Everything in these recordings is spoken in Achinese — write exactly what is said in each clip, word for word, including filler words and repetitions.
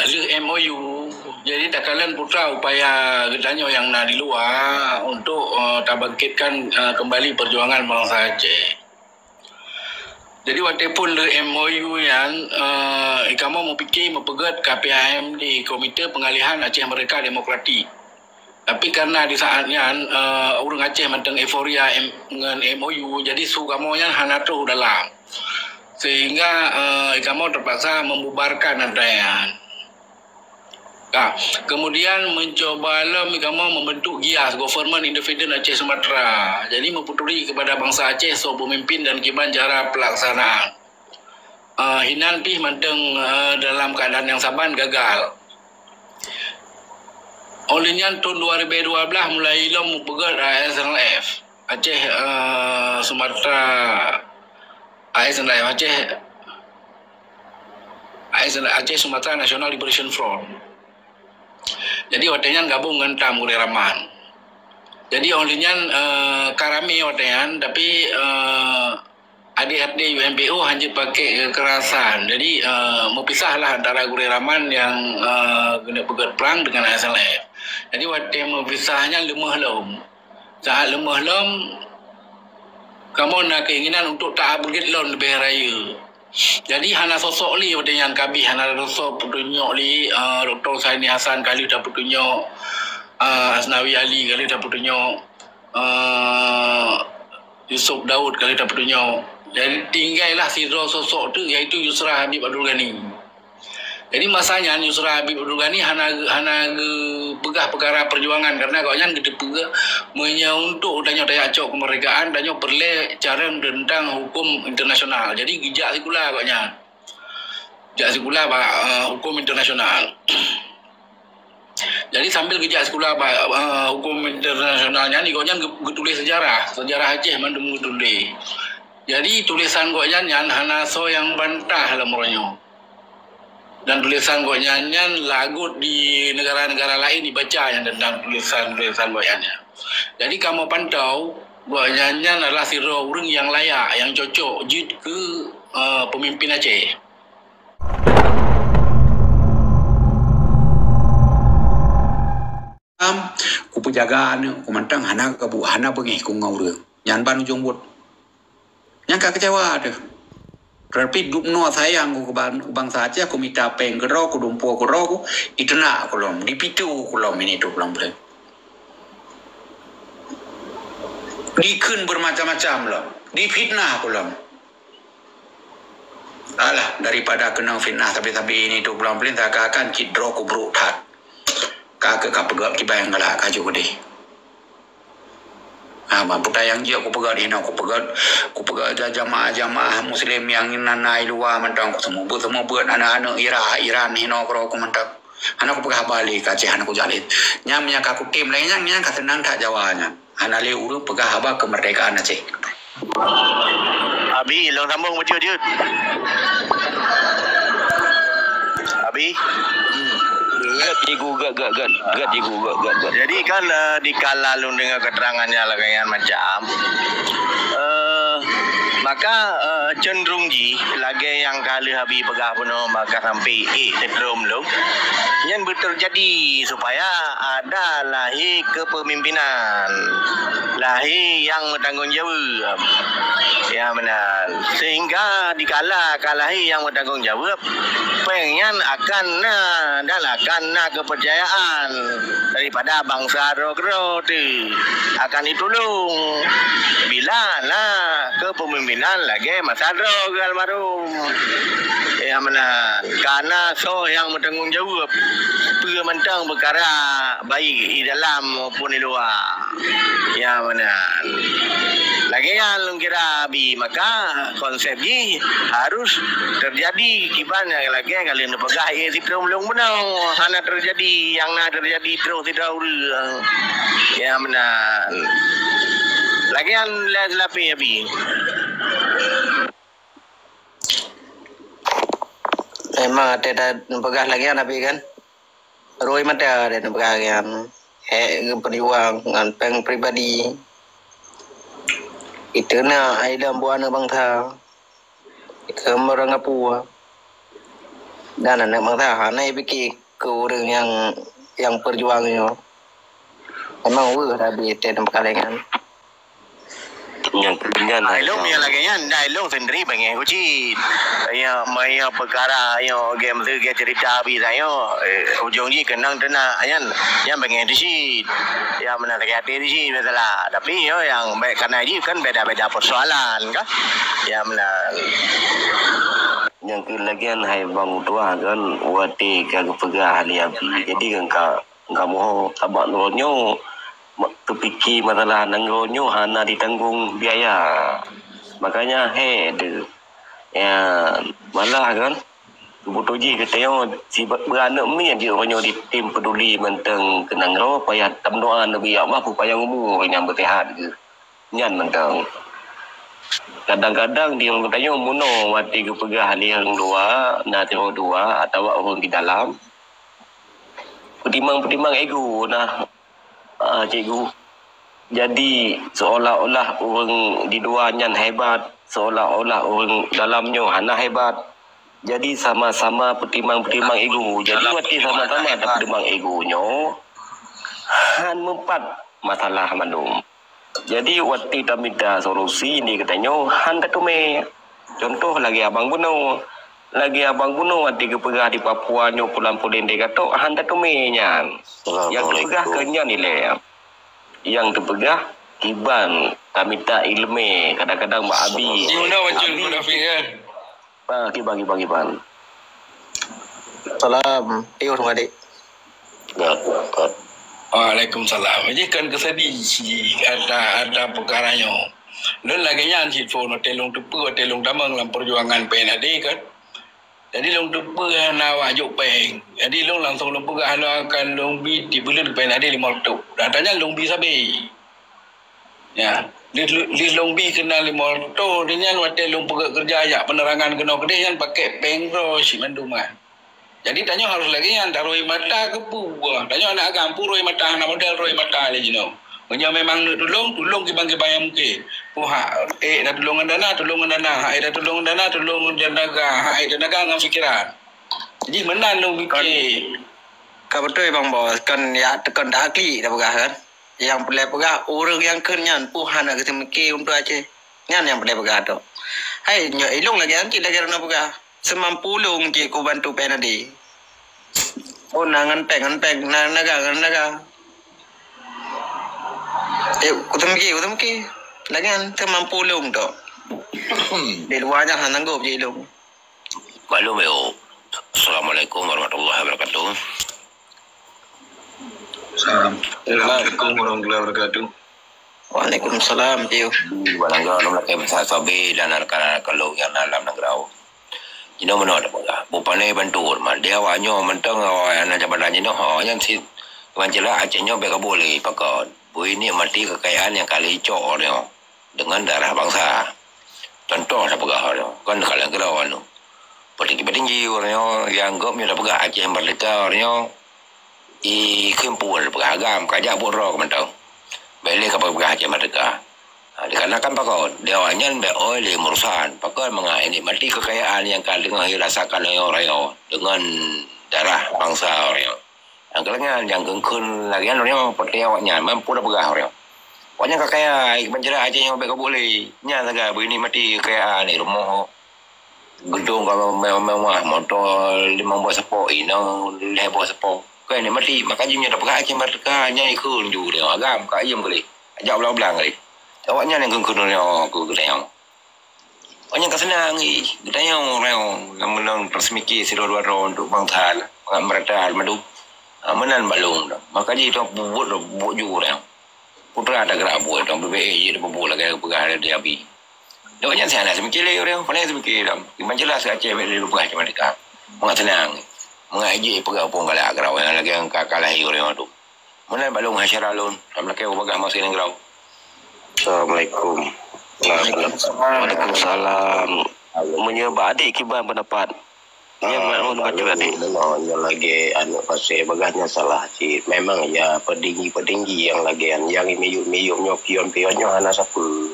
lheueh M O U, jadi takalon putra upaya geutanyoe nyang na di luwa untuk, eh, tabangkitkan, eh, kembali perjuangan bansa Aceh. Jadi watée phon lheueh M O U nyan, eh, kamoe meupike meupeugét K P H M D, Komite Pengalihan Aceh Merdeka Demokratik. Tapi karena di saat nyan, eh, ureuëng Aceh mantong euforia M-, ngon M O U, jadi su kamoe nyan hana troh dalam. Sehingga, eh, kamoe terpaksa membubarkan atra nyan. Nah, kemudian mencoba lom kamoe membentuk GIAS, Government Independent Aceh Sumatra. Jadi meuputuri kepada bansa Aceh soe pemimpin dan kiban cara pelaksanaan. Eh, hinan pih mantong, eh, dalam keadaan yang saban gagal. Oleh nyan tahun dua ribu dua belas mulai lom meupeugét A S N L F, Aceh, eh, Sumatra, A S N L F, Aceh, A S N L F, Aceh Sumatra National Liberation Front. Jadi watée nyan gabung ngon tam Gurée Rahman. Jadi oleh nyan, eh, ka ramé watée nyan, tapi, eh, A D R D U M P O hana jeuet pakai kekerasan. Jadi, eh, meupisahlah antara Gurée Rahman nyang, eh, geuneuk peugét prang dengan A S N L F. Jadi watée meupisah nyan leumoh lom. Saat leumoh lom, kamoe na keinginan untuk ta-upgrade lom leubeh rayeuk. Jadi hana sosok lé watée nyan kabeh, hana sosok peutunyok lé, eh, Doktor Saini Hasan ka lheueh tapeutunyok, eh, Asnawi Ali ka lheueh tapeutunyok, eh, Yusuf Daud ka lheueh tapeutunyok. Jadi tinggailah sidroe sosok teuk, yaitu Yusra Habib Abdul Ghani. Jadi masa nyan Yusra Habib Abdul Ghani hana, hana geupeugah peukara perjuangan karena gobnyan geuteupeue meunyoe untuk tanyoe tajak cok kemerdekaan, tanyoe peureulée carông teuntang huköm internasional. Jadi geujak sikula gobnyan. Jak sikula bak, eh, huköm internasional. Jadi sambil geujak sikula bak, eh, huköm internasional nyan, gobnyan geu-, geutuléh sejarah, sejarah Aceh mandum geutuléh. Jadi tulésan gobnyan nyan hana soe nyang bantah lam uroe nyoe. Dan tulésan gobnyan nyan lagot di negara-negara laén dibaca nyan teuntang tulésan-tulésan gobnyan nyan. Jadi kamoe pantau, gobnyan nyan adalah sidroe ureuëng nyang layak, nyang cocok jeuet keu, eh, peumimpin Aceh. Am, kupeujaga aneuk ku mantong hana kabu-, hana beungéh ku ngon ureuëng. Nyan ban ujong buet. Nyang ka keucewa teuh. Tapi dubnoe sayang ku keu ban-, bansa Aceh, ku mita péng keudroe, ku dumpeue keudroe, ku iteunak ku lom, dipitu ku lom ini tu lom. Dikheun bermacam-macam lom, difitnah ku lom. Alah, daripada keunong fitnah sabe-sabe ini tu pulang-puling, seakan-akan cit droe ku brok that. Ka keu ka peugah kiban nyang galak ka ju keudeh. Ha, ban peue nyang jeuet ku peugah di hinoe, ku peugah, ku peugah ja-, jamaah-jamaah muslim nyang na, na i luwa mantong, ku seumeubeuet-seumeubeuet aneuk-aneuk Ira-, Iran hinoe keudroe ku mantong. Hana ku peugah haba lé ka Aceh, hana ku jak lé. Nyang, nyang ka ku tem lagée nyan, nyang ka seunang that Jawa nyan. Hana lé ureuëng peugah haba keumeurdekaan Aceh. Abi, lôn sambung bacut-bacut. Abi. Hmm. Gét jiku, gét, gét, gét. Gét jiku, gét, gét, gét. Jadi kan, eh, dikala lôn deungoe keuteurangan nyang lagée nyan macam, eh, maka, eh, cenderung jih lagée nyang ka lheueh Abi peugah bunoe maka sampai ék sidroe lom. Nyan beuteujadi supaya ada lahé kepemimpinan, lahé nyang meutanggong jaweueb. Ya, meunan. Sehingga dikala ka lahé nyang meutanggong jaweueb, péng nyan akan na dan akan na keupeurcayaan daripada bansa droe keudroe teuh akan ditulông bila na kepemimpinan lagée masa droe geuh almarhum. Ya, meunan. Ka na soe nyang meutanggong jaweueb peue mantong peukara baik di dalam maupun di luwa. Ya, meunan. Lagée nyan lôn kira Abi, maka konsep jih harus teujadi kiban nyang lagée ka lheueh neupeugah ék sidroe lôn bunoe. Hana teujadi nyang na teujadi troh sidroe ureuëng. Ya, meunan. Lagée nyan lé seulapeh Abi. Memang até that neupeugah lagée nyan Abi kan? Rhoi mata até neupeugah lagée nyan. Hék geupeujuang ngon péng pribadi. Iteunak ai lam buah aneuk bansa. Ikeu meurangapua. Dan aneuk bangsa hana pike keu ureueng nyang, nyang peujuang nyoe. Memang weueh rabi teuh dan peukalengan. Nyang keunyan hai ilong nyang lagèe nyan, dah ilong sendiri bengeh kucit. Ya, maya peukara nyoe, game tu, game cerita habis nyoe, eh, ujong jih keunong teunak nyan, nyan bengeh tu cit. Ya, meunan sakét até tu cit masalah. Tapi nyoe nyang bèk kana jih kan beda-beda persoalan kan. Ya, meunan. Nyang keu lagian hai bang tuah kan, watèe ka geupeugah lé Abi. Jadi kan ka Kamoe sabab droeneuh ma-, teupike masalah nanggroe nyoe hana ditanggong biaya. Makanya he deuh. Ya, malah kan, beutôi jih geutanyoe sibak beuraneuk miet jih uroe nyoe ditem peuduli mantong keu nanggroe, payah tameudoa neubri Allah peupanyang umu nyang beuseuhat geuh. Nyan mantong. Kadang-kadang di ureueng geutanyoe meunoe watèe geupeugah lé ureueng dua, na sidroe dua atawa ureueng di dalam, peutimang-peutimang ego nah, ah, cikgu. Jadi, seolah-olah ureueng di dua nyan hebat, seolah-olah ureueng dalam nyoe hana hebat. Jadi, sama-sama peutimang-peutimang ego. Jadi, watèe sama-sama tapeutimang ego nyoe, han meupat masalah mandum. Jadi, watèe tamita solusi di geutanyoe, han tateumé. Contoh lagèe abang bunoe. Lagèe abang bunoe watèe geupeugah di Papua nyoe pulan-pulan di gatok, han tateumé nyan. Nyang teupeugah keu nyan ilèe. Nyang teupeugah kiban tamita ileumèe, kadang-kadang bak Abi. Guna bacut Abi. Munafik kan? Ah, kiban, kiban, kiban. Salam, Tius ngon adik. Ya, ya. Waalaikumsalam. Jadi kan keusadi si ada, ada peukara nyoe. Lôn lagèe nyan cit phon, watèe lôn teupeue, watèe lôn tamong lam peujuangan P N A D kan. Jadi lôn teupeue hana awak jok péng. Jadi lôn langsung lôn peugah lôn akan lôn bi tibeuleuet P N A D limong reutôh. Dan tanya lôn bi sabé. Ya, di, di lôn bi keunan limong reutôh, di nyan watèe lôn peugah keureuja jak peunerangan keunoe keudeh nyan pakèk péng droe cit mandum kan. Jadi tanyoe harôh lagèe nyan, tarhôi mata keu peue? Tanyoe aneuk agam peue rhôi mata, hana model rhôi mata lé jinoe. Meunyoe memang neuk tulông, tulông kiban-kiban nyang mungken. Peue hak ék tatulông ngon dana, tulông ngon dana, hak ék tatulông ngon dana, tulông ngon teunaga, hak ék teunaga ngon pikeran. Jadi meunan lôn pike. Ka beutôi Bang Bos, kon ya, kon tak klik dah peugah kan. Nyang peureulèe peugah, ureueng nyang kheun nyan peue hana geuteumiki untuk Aceh. Nyan nyang peureulèe peugah tu. Hai, nyoe ilông lagèe nyan cit lagèe droeneuh peugah. Seumampu lông cit kubantu P N A D. Oh, na ngon péng, ngon péng, na naga, ngon naga. Eh, kuteumiki, kuteumiki. Lagèe nyan seumampu lông tu. Di luwa nyan hana sanggob jih ilông. Maklum, yo. Assalamualaikum warahmatullahi wabarakatuh. Salam. Assalamualaikum warahmatullahi wabarakatuh. Waalaikumsalam, Tio. Di Balangga, orang laki besar sabi dan rakan-rakan lu yang dalam negara. Jinoe meunoe tapeugah. Bupane bantu hormat. Di awak nyoe mantong awak nyang jabatan jinoe, awak nyan sit. Ban jeulaih Aceh nyoe bèk kaboh lé pakon. Bui nikmati kekayaan nyang ka lheuh icok nyoe. Dengan darah bangsa. Contoh tapeugah nyoe, kon kalon keudroe nyoe. Petinggi-petinggi ureueng nyoe, nyang gop nyoe tapeugah Aceh merdeka ureueng nyoe, i keumpul tapeugah agam, ka jak buet droe keumantong. Bèk lé ka peugah Aceh merdeka. Ha, dikarenakan pakon, di awak nyan bèk oi lé meurusan. Pakon mangat inikmati kekayaan nyang ka teungoh irasakan nyoe ureueng nyoe deungon darah bangsa ureueng nyoe. Nyang keulangan, nyang kheun-kheun lagèe nyan nyoe, peureulèe awak nyan, mampu tapeugah nyoe. Awak nyan ka kaya, ban jeulaih Aceh nyoe bèk kaboh lé. Nyan sagai beuinikmati kekayaan, rumoh, geudong ka mewah-mewah, moto limong boh seupôt, inong lhèe boh seupôt. Ka nikmati, maka jih nyoe tapeugah Aceh merdeka, nyan ikheun ju nyoe agam, ka iem keu lé. Jak ulang-ulang keu lé. Awak nyan nyang kheun-kheun nyoe keu geutanyoe. Awak nyan ka seunang, ih, geutanyoe ureueng nyang meunang tersemiké sidroe dua droe untuk bangsa, mangat meurata lam adu. Ah, meunan bak lôn dah. Maka jih itu bubuet, bubuet ju ureueng. Putra tak gerak buet, orang B B A je dia bubuet lagèe peugah di Abi. Awak nyan siat hana semiké lé ureueng, paléng semiké lam. Iman jelas Aceh bèk lé peugah cuma dekat. Mangat seunang. Mangat jih peugah pun galak geurau nyang lagèe nyang ka, ka lahé ureueng tu. Meunan bak lôn hai syedara lôn, lam lakèe ubagah masih nanggroe. Assalamualaikum. Waalaikumsalam. Waalaikumsalam. Meunyoe bak adik kiban pendapat? Nyan ah, makmun bacut adik. Memang nyoe lagèe aneuk pasé bagah nyan salah cit. Memang ya petinggi-petinggi nyang lagèe nyan, nyang miyup-miyup nyoe pion-pion nyoe hana sapeue.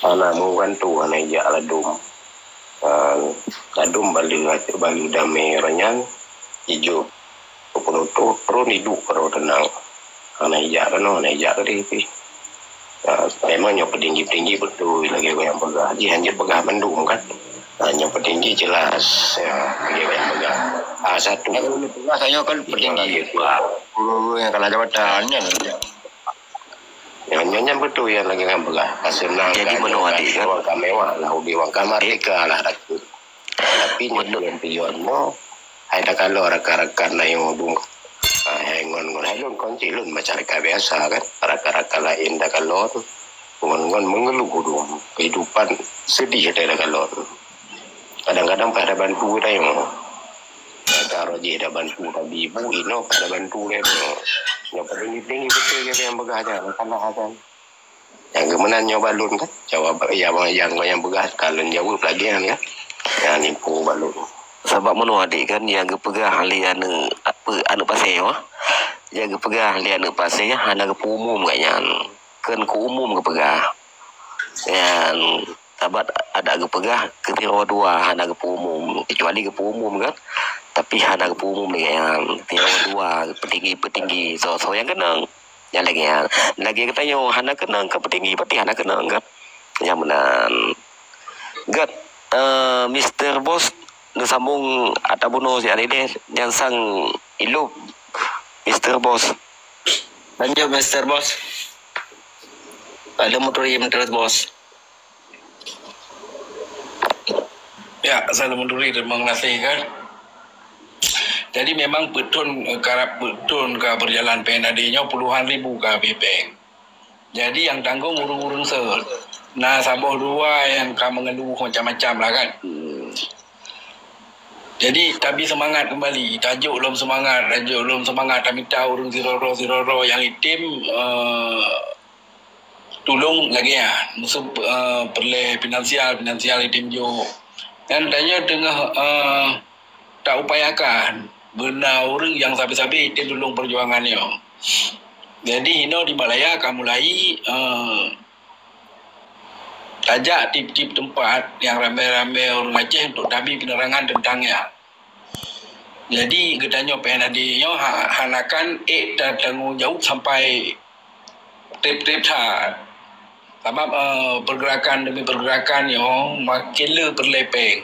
Hana meubantu, hana jak ladôm. Ah, Ladôm baleue, baleue damé ureueng nyan, jijok penutoh, rhot iduek keudroe teunang. Hana ijak keunoe, hana ijak keudeh pih. Nah, memang nyoe peutinggi-peutinggi beutôi lagèe nyang peugah. Jih hanjeuet peugah mandum kan. Nah, nyoe peutinggi jelas, ya, lagèe nyang peugah. Ah, satu. Kalau peugah, nyoe kan peutinggi. Ureueng-ureueng nyang kana jabatan nyan. Nyan, nyan, nyan beutôi nyang lagèe nyang peugah. Ka seunang. Jadi ka meunoe nyoe, adik, kan? Ureueng ka mewah lah, ureueng ka merdeka lah. Tapi nyoe tujuan-tujuan nyoe, hai takalon rakan-rakan na nyang dum, ah, hai ngon, ngon hai lôn kon cit lôn masyarakat biasa kan, rakan-rakan laén takalon, ngon, ngon mengeluh dum, kehidupan sedih takalon. Kadang-kadang pada bantu tanyoe. Ka roh jih dak bantu tadi ibu, inoe pada bantu tanyoe. Nyang paling penting beutôi nyang peugah nyan, masalah kan. Nyang keu meunan nyoe bak lôn kan, jaweueb nyang, nyang, nyang peugah ka lôn jaweueb lagèe nyan kan. Nyang info bak lôn. Sabab meunoe adik kan, nyang geupeugah lé aneuk, apa, aneuk Pasé nyoe. Nyang geupeugah lé aneuk Pasé nyan hana geupeuumum gobnyan. Kheun keu umum geupeugah. Nyan, sabab adak geupeugah keu sidroe dua hana geupeuumum. Kecuali geupeuumum kan, tapi hana geupeuumum lé gobnyan. Sidroe dua, peutinggi-peutinggi, soe-soe nyang keunong. Nyan lagèe nyan. Lagèe geutanyoe hana keunong, ka peutinggi pati hana keunong kan. Nyang meunan. Gèt, eh, Mister Boss, neusambong ata bunoe siat ideh, nyan sang ilop, Mister Boss. Lanjut, Mister Boss. Pak Lemuturi, Mister Boss. Ya, Salam Menduri, terima kasih kan. Jadi memang peuet thon, eh, karab peuet thon ka berjalan P N A D nyoe puluhan ribu ka habéh péng. Jadi nyang tanggong ureueng-ureueng seuet. Na saboh dua nyang ka mengeluh macam-macam lah kan. Hmm. Jadi tabi semangat kembali, tajok lom semangat, tajok lom semangat, tamita ureueng sidroe-droe, sidroe-droe nyang item, eh, tulông lagèe nyan. Meusu, eh, peureulèe finansial, finansial item jok. Dan tanyoe teungoh, eh, taupayakan beuna ureueng nyang sabe-sabe item tulông peujuangan nyoe. Jadi inoe di Malaya ka mulai, eh, tajak tiep-tiep teumpat nyang ramé-ramé ureueng Aceh untuk tabi peunerangan teuntang nyan. Jadi geutanyoe P N A D nyoe ha-, hana kan ék tatanggong jaweueb sampai trép-trép that. Sabab, eh, pergerakan demi pergerakan nyoe makin le peureulèe péng.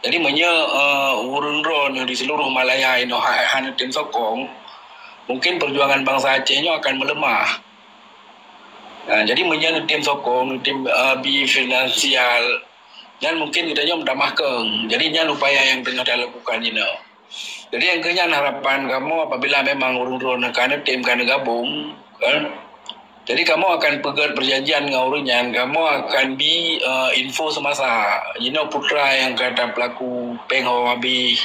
Jadi meunyoe, eh, ureueng droeneuh di seluruh Malaya inoe ha-, hana tem sokong, mungkin perjuangan bansa Aceh nyoe akan meuleumah. Nah, jadi meunyoe neutem sokong, neutem, eh, bi finansial, nyan mungkin geutanyoe meutamah kong. Jadi nyan upaya nyang teungoh talakukan jinoe. Jadi nyang keu nyan harapan kamoe apabila memang ureueng droeneuh ka neutem ka neugabong, kan? Jadi kamoe akan peugèt perjanjian ngon ureueng nyan, kamoe akan bi, eh, info semasa. Jinoe putra nyang ka tapeulaku péng ho habéh.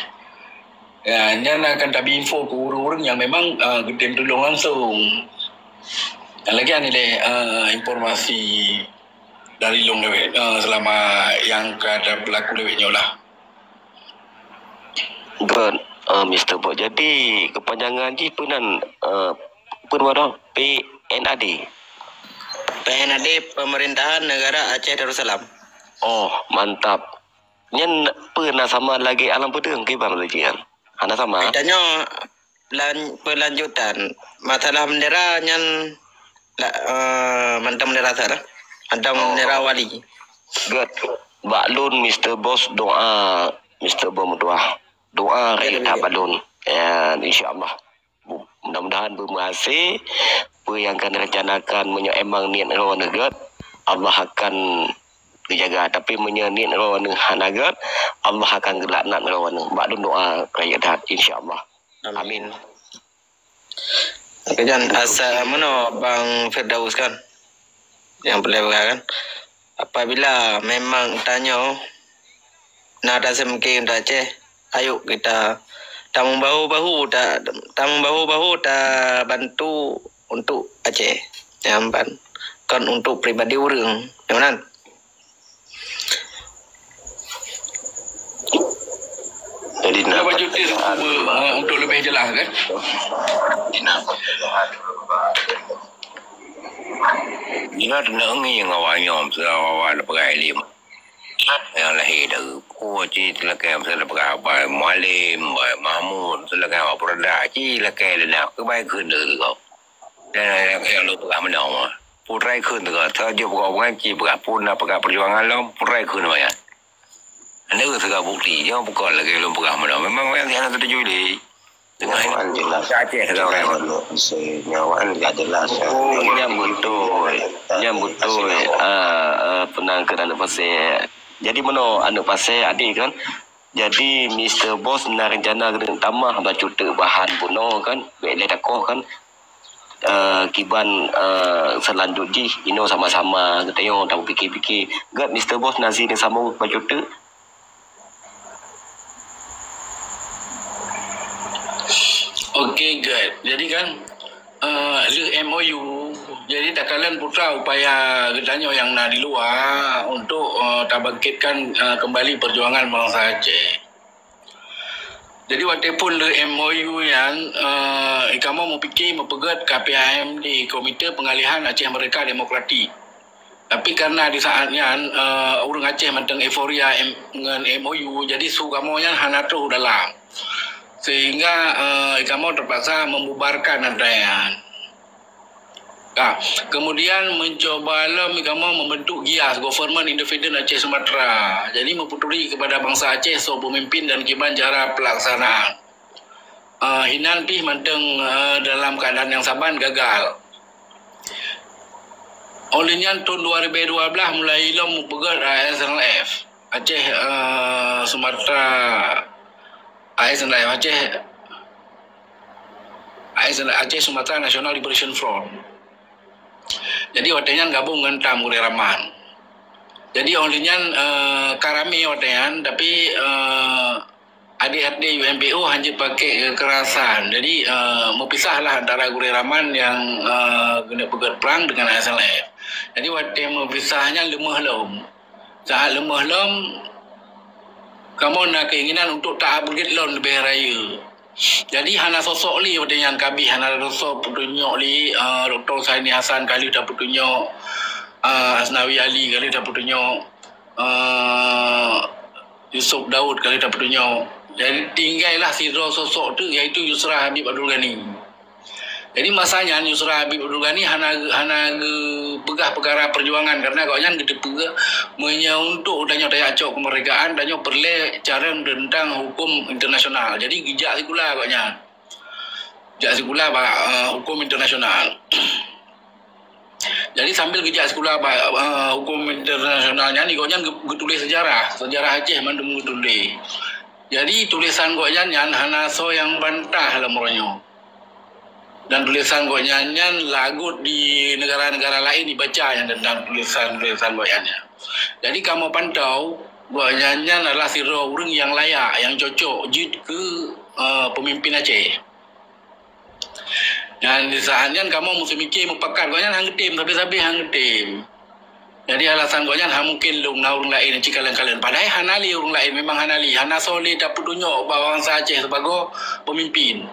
Ya, nyan akan tabi info keu ureueng-ureueng nyang memang, eh, geutem tulông langsung. Nyang lagèe nyan ilèe, eh, informasi dari lôn dewek, eh, selama nyang ka tapeulaku dewek nyoe lah. Good, eh, Mister Bob. Jadi, kepanjangan jih peue nan, eh, peue nan P N A D? P N A D, Pemerintahan Negara Aceh Darussalam. Oh, mantap. Nyan peue na sama lagèe Alam Peudeueng kiban lagèe nyan? Hana sama? Tanyoe lan-, peulanjutan. Masalah bendera nyan la-, eh, mantong bendera sara. Mantong bendera wali. Good. Bak lôn, Mister Boss, doa, Mister Boss meutuah. Doa rayeuk that bak lôn. Ya, insya Allah. Mudah-mudahan beumeuhasé, peue nyang ka neurencanakan meunyoe emang niet droeneuh gèt, Allah akan geujaga. Tapi meunyoe niet droeneuh hana gèt, Allah akan geulaknat droeneuh. Bak lôn doa rayeuk that, insya Allah. Amin. Amin. Oke, jan asa meunoe Bang Firdaus kan? Nyang peureulèe peugah kan? Apabila memang tanyoe na rasa mungkin untuk Aceh, ayo kita tameubahu-bahu ta-, tameubahu-bahu tabantu untuk Aceh. Nyan ban, kon untuk pribadi ureueng. Nyan meunan. Jadi, na baju tis, eh, untuk lebih jelas, kan? Ina teungeut ngieng awak nyoe, awak-awak peugah ilim. Nyang lahé dari Oh, ci lakée masa peugah Abai Mualem, Abai Mahmud, masa lakée awak peuredak, ci lakée leunak keubai kheun teuka. Dan nyang lôn peugah meunoe, purai kheun teuka, teuka jok peugah, ci peugah pun na peugah peujuangan lom, purai kheun maya. Anda teuka bukti, nyoe bukan lagée lôn peugah meunoe. Memang nyang hana setuju lé. Dengan nyawaan jelas. Aceh sekarang. Jelas, aneuk pasé. Nyawaan gak jelas. Oh, nyang beutôi. Nyang beutôi. Ah, ah, peunang keu aneuk pasé. Jadi meunoe aneuk pasé adik kan. Jadi Mister Boss na rencana keuneuk tamah bacut teuk bahan bunoe kan. Bèk lé takoh kan. Eh, kiban, eh, seulanjut jih inoe sama-sama geutanyoe tapike-pike. Gèt Mister Boss na sinoe sambông bacut teuk. Okey, good. Jadi kan, eh, lheueh M O U, jadi takalon putra upaya geutanyoe nyang na di luwa untuk, eh, tabangkitkan, eh, kembali perjuangan bansa Aceh. Jadi watèe phôn lheueh M O U nyan, eh, kamoe meupike meupeugèt K P H M D, Komite Pengalihan Aceh Merdeka Demokratik. Tapi karena di saat nyan, eh, ureueng Aceh mantong euforia M-, ngon M O U, jadi su kamoe nyan hana troh dalam. Sehingga, eh, kamoe terpaksa membubarkan ata nyan. Nah, kemudian mencoba lom kamoe membentuk GIAS, Government Independent Aceh Sumatra. Jadi meuputuri kepada bansa Aceh soe pemimpin dan kiban cara pelaksanaan. Eh, hinan pih mantong, eh, dalam keadaan yang saban gagal. Oleh nyan thôn dua ribu dua belas mulai lom meupeugèt A S N L F, Aceh, eh, Sumatra, A S N L F, Aceh, A S N L F, Aceh Sumatra National Liberation Front. Jadi watèe nyan gabong ngon tam Gurèe Rahman. Jadi oleh nyan, eh, ka ramè watèe nyan, tapi, eh, adik-adik U M P O hana jeuet pakè kekerasan. Jadi, eh, meupisahlah antara Gurèe Rahman nyang, eh, keuneuk peugèt prang dengan A S N L F. Jadi watèe meupisah nyan leumah lom. Saat leumah lom, kamoe na keinginan untuk ta-upgrade lom leubeh rayeuk. Jadi hana sosok lé watèe nyan kabeh, hana sosok peutunyok lé, eh, Doktor Saini Hasan ka lheueh tapeutunyok, eh, Asnawi Ali ka lheueh tapeutunyok, eh, Yusuf Daud ka lheueh tapeutunyok. Jadi tinggailah sidroe sosok teuk, yaitu Yusra Habib Abdul Ghani. Jadi masa nyan Yusra Habib Abdul Ghani hana, hana geupeugah peukara perjuangan karena gobnyan geuteupeue meunyoe untuk tanyoe tajak cok kemerdekaan, tanyoe peureulèe carông teuntang huköm internasional. Jadi geujak sikula gobnyan. Jak sikula bak, eh, huköm internasional. Jadi sambil geujak sikula bak, eh, huköm internasional nyan, gobnyan geu-, geutuléh sejarah, sejarah Aceh mandum geutuléh. Jadi tulésan gobnyan nyan hana soe nyang bantah lam uroe nyoe. Dan tulésan gobnyan nyan lagot di negara-negara laén dibaca nyan teuntang tulésan-tulésan gobnyan nyan. Jadi kamoe pantau, gobnyan nyan adalah sidroe ureueng nyang layak, nyang cocok jeuet keu, eh, peumimpin Aceh. Dan di saat nyan kamoe meuseumiké mupakat, gobnyan han geutem, sabe-sabe han geutem. Jadi alasan gobnyan, "Ha mungken lôn na ureueng laén cit kalon-kalon." Padahai hana lé ureueng laén, memang hana lé. Hana soe lé tapeutunyok bak bansa Aceh sibagoe peumimpin.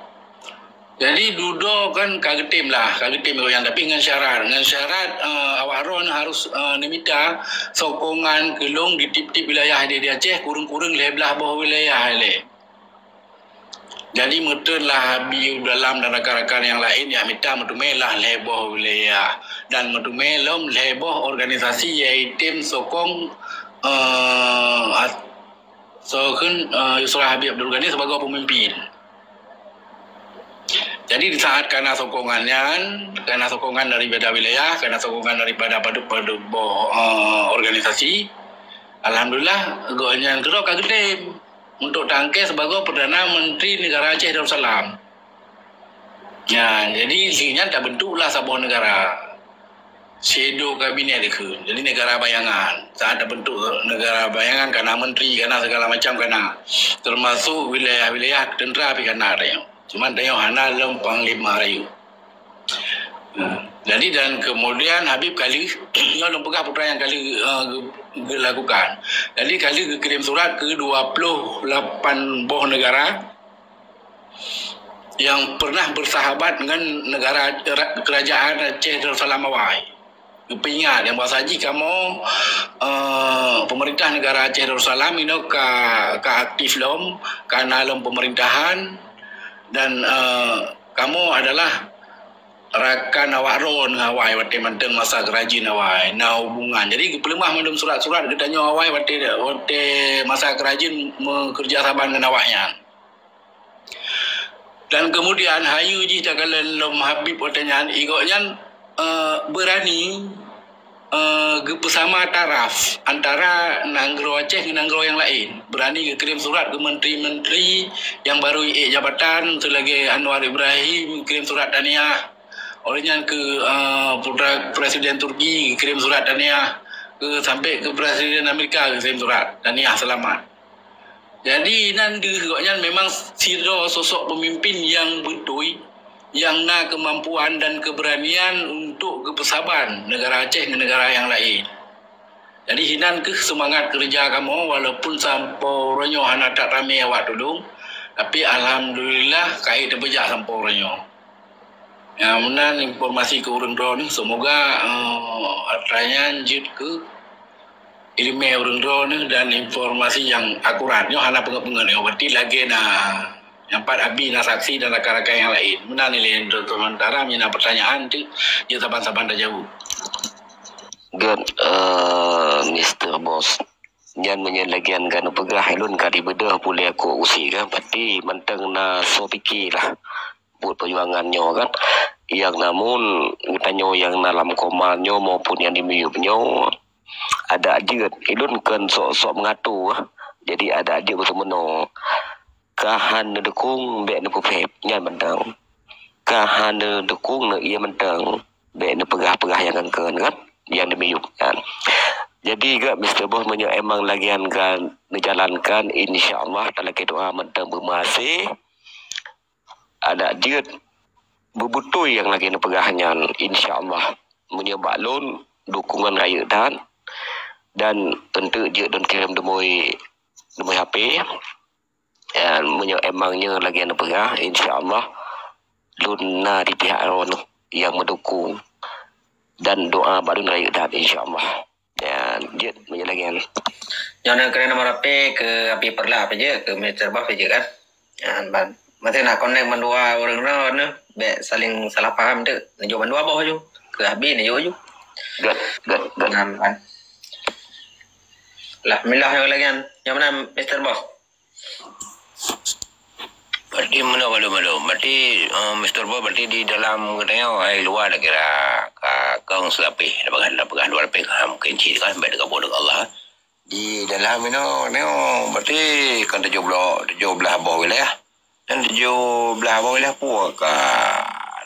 Jadi dudoe kan ka geutem lah, ka geutem gobnyan, tapi ngon syarat, ngon syarat, eh, awak droe harus, eh, neumita sokongan keu lôn di tiep-tiep wilayah di, di Aceh, kureueng-kureueng lhèe blah boh wilayah lé. Jadi meuteun lah Habib Dalam dan rakan-rakan nyang laén nyang mita meuteumé lah lhèe boh wilayah dan meuteumé lom lhèe boh organisasi nyang item sokong, eh, as-, sokong, eh, Yusra Habib Abdul Ghani sibagoe peumimpin. Jadi di saat kana sokongan nyan, kana sokongan daripada wilayah, kana sokongan daripada padub-padub boh, eh, organisasi, alhamdulillah gobnyan keudroe ka geutem untuk taangkée sibagoe Perdana Menteri Negara Aceh Darussalam. Nyan, jadi si nyan tabentuklah saboh negara. Shadow cabinet dikheun. Jadi negara bayangan. Saat tabentuk negara bayangan, kana menteri, kana segala macam kana. Termasuk wilayah-wilayah tentera pih kana tanyoe. Cuman tanyoe hana lom panglima rayeuk. Hmm. Jadi dan kemudian Habib ka lheueh, nyoe lôn peugah putra nyang ka lheueh, eh, ge-, geulakukan. Jadi ka lheueh geukirém surat keu dua puluh lapan boh negara nyang pernah bersahabat ngon negara ra-, kerajaan Aceh Darussalam awai. Geupeuingat nyang bahasa jih kamoe, eh, pemerintah negara Aceh Darussalam inoe ka, ka aktif lom, ka na lom pemerintahan, dan, eh, kamoe adalah rakan awak droe ngon awai watée mantong masa keurajeuen awai na hubungan. Jadi geupeuleumah mandum surat-surat geutanyoe awai watée, watée masa keurajeuen meukeureuja saban ngon awaknyan. Dan kemudian hayeue jih takalon lom Habib watée nyan, gobnyan, eh, beurani, eh, geupeusama taraf antara nanggroe Aceh ngon nanggroe nyang laén. Beurani geukirém surat keu menteri-menteri nyang baru ék jabatan, seulagée Anwar Ibrahim geukirém surat tahniah. Óh lheueh nyan keu, eh, putra Presiden Turki geukirém surat tahniah. Keu, sampai keu Presiden Amerika geukirém surat tahniah seulamat. Jadi, nan deuh gobnyan memang sidroe sosok peumimpin nyang beutôi, nyang na keumampuan dan keubeuranien untuk geupeusaban neugara Aceh ngon neugara nyang laén. Jadi, hinan kheueh seumangat keureuja kamoe, walaupun sampoe uroe nyoe hana that ramé awak tulông, tapi alhamdulillah ka ék teupeujak sampoe uroe nyoe. Ya, meunan informasi keu ureuëng droeneuh. Semoga, eh, atra nyan jeuet keu iéleumé ureuëng droeneuh dan informasi nyang akurat. Nyoe hana peungeut-peungeut nyoe, berarti lagée na nyang pat Abi na saksi dan rakan-rakan nyang laén. Meunan ilée untuk sementara, meunyoe na pertanyaan tu, jeuet saban-saban tajaweueb. Gét, eh, Mister Boss. Nyan meunyoe lagée nyan ka neupeugah, ulôn ka dibeudôh puléh kok usie ka, berarti mantong na soe pike lah buet peujuangan nyoe kan. Nyang namun geutanyoe nyang na lam koma nyoe maupun nyang di miyueb nyoe, adak jeuet, ulôn kon sok-sok meungato ah. Jadi adak jeuet beuteumeunyoe. Ka han neudukong, bék neupeupéb, nyan mantong. Ka han neudukong, neu-, iya mantong, bék neupeugah-peugah nyang keun-keun kan, nyang di miyueb nyan. Jadi gét Mister Boss, meunyoe emang lagée nyan ka neujalankan, insya Allah talakée doa mantong beumeuhasé. Adak jeuet beubeutôi nyang lagée neupeugah nyan, insya Allah. Meunyoe bak lôn, dukungan rayeuk that, dan eunteuk jeuet lôn kirém deungoe, deungoe H P. Ya, meunyoe emang nyoe lagée neupeugah, insya Allah lôn na di pihak droeneuh nyang meudukong dan doa bak lôn rayeuk that, insya Allah. Ya, jeuet meunyoe lagée nyan. Nyoe na keuneuk nomor H P keu Abi Perla apa je, keu Mister Boss apa je kan? Ya, ban. Masih nak connect mandua ureuëng droeneuh, bék saling salah paham tu. Neujok mandua boh ju. Keu Abi neujok ju. Gét, gét, gét. Nah, ban. Lah, milah nyoe lagée nyan. Nyang mana Mister Boss? Berarti meunoe malu-malu. Berarti, eh, Mister Boss, berarti di dalam geutanyoe, hai luwa dak kira ka kong seulapeh, dak peugah, dak peugah dua lapeh, ha, mungkin cit kan, baik dekat boh dekat Allah. Di dalam inoe, nyoe, berarti kan tujoh belas, tujoh belas boh wilayah. Dan tujoh belas boh wilayah pue ka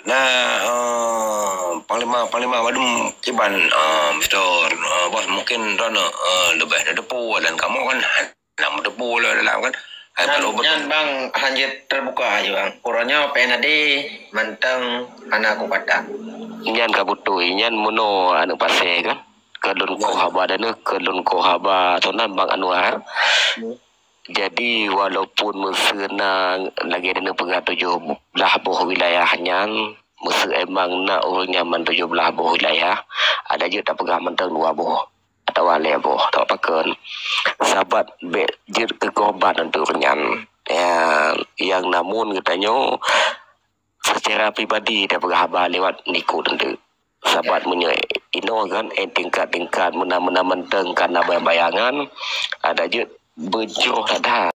na, eh, panglima, panglima badum kiban, eh, Mister, eh, Boss, mungkin droeneuh, eh, leubeh na depu dan kamoe kan Nang meuteupue lé dalam kan. Hai, nyan, baru nyan beutôi. Bang, hanjeuet teubuka aja, Bang. Uroe nyoe P N A D mantong hana keupatan. Nyan ka beutôi, nyan meunoe aneuk pasé kan. Ka lôn koh haba dan ka lôn koh haba tonan Bang Anwar. Hmm. Jadi, walaupun meuseu na lagée droeneuh peugah tujoh blah boh wilayah nyan, meuseu emang na ureuëng nyan ban tujoh blah boh wilayah, adak jeuet tapeugah mantong dua boh. Atawa lhée boh, atawa pakon. Sabat bék jeuet keu korban untuk nyan. Ya, nyang namun geutanyoe secara pribadi tapeugah haba lewat likot teuk. Sabat meunyoe inoe kan, eh, tingkat-tingkat meunan-meunan mantong ka na bayangan, adak jeuet beujroh that-that.